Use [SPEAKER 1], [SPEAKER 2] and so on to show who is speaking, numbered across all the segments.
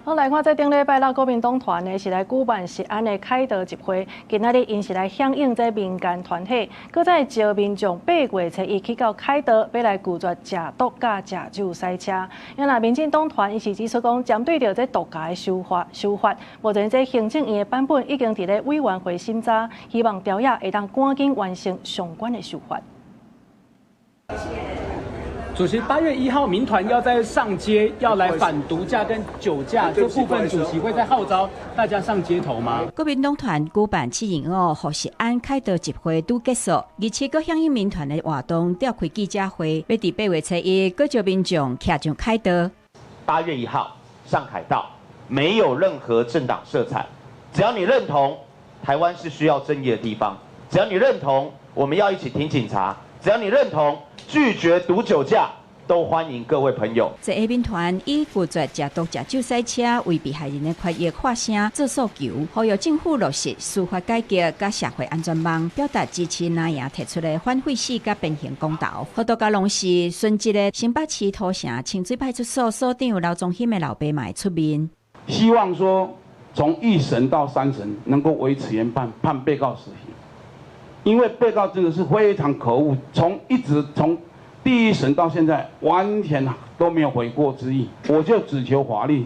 [SPEAKER 1] 好，來看這頂禮拜六國民黨團呢是來舉辦食安的凱道集會，今仔日𪜶是來響應這民間團體，閣再召民眾8月初1去到凱道，欲來拒絕食毒佮食酒駛車。啊若民進黨團伊是指出講，針對著這毒駕的修法，目前這行政院的版本已經佇咧委員會審查，希望朝野會當趕緊完成相關的修法。
[SPEAKER 2] 主席，8月1號，民團要再上街，要來反毒駕跟酒駕這部分，主席會再號召大家上街頭嗎？
[SPEAKER 3] 國民黨團舉辦7/25予食安凱道集會拄結束，27閣響應民團的活動，召開記者會，欲佇8月初1閣召民眾徛上凱道。
[SPEAKER 4] 8月1號上凱道，沒有任何政黨色彩，只要你認同台灣是需要正義的地方，只要你認同我們要一起挺警察，只要你認同拒絕毒酒駕，都歡迎各位朋友。
[SPEAKER 3] 這個民團以拒絕食毒食酒駛車為被害人的權益發聲做訴求，呼籲政府落實司法改革佮社會安全網，表達支持藍營提出的反廢死佮鞭刑公投。予毒駕攏是殉職的新北市土城清水派出所所長劉宗興的老爸嘛會出面。
[SPEAKER 5] 希望說從一審到三審能夠維持原判，判被告死刑。因為被告真的是非常可惡，從一直從第一審到現在，完全都沒有悔過之意。我就只求法律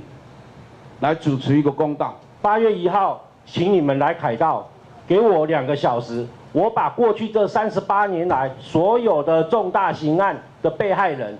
[SPEAKER 5] 來主持一個公道。
[SPEAKER 6] 8月1號，請你們來凱道，給我2個小時，我把過去這38年來所有的重大刑案的被害人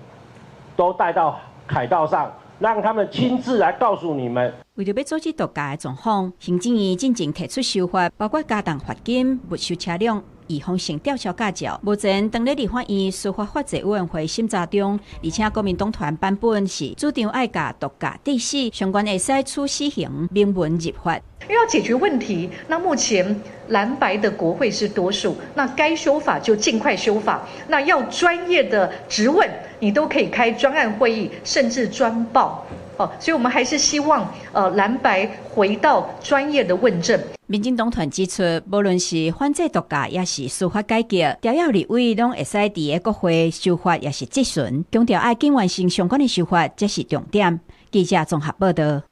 [SPEAKER 6] 都帶到凱道上，讓他們親自來告訴你們。
[SPEAKER 3] 為著欲阻止毒駕的狀況，行政院進前提出修法，包括加重罰金、沒收車輛、預防性吊銷駕照。目前當咧立法院司法法制委員會審查中，而且國民黨團版本是主張愛共毒駕致死相關會使處死刑明文入法。
[SPEAKER 7] 因為要解決問題，那目前藍白的國會是多數，那該修法就盡快修法。那要專業的質問，你都可以開專案會議，甚至專報。哦，所以我們還是希望，藍白回到專業的問政。
[SPEAKER 3] 民進黨團指出，無論是反制毒駕，抑是司法改革，朝野立委攏會使佇個國會修法，抑是質詢，強調愛緊完成相關的修法，才是重點。記者綜合報道。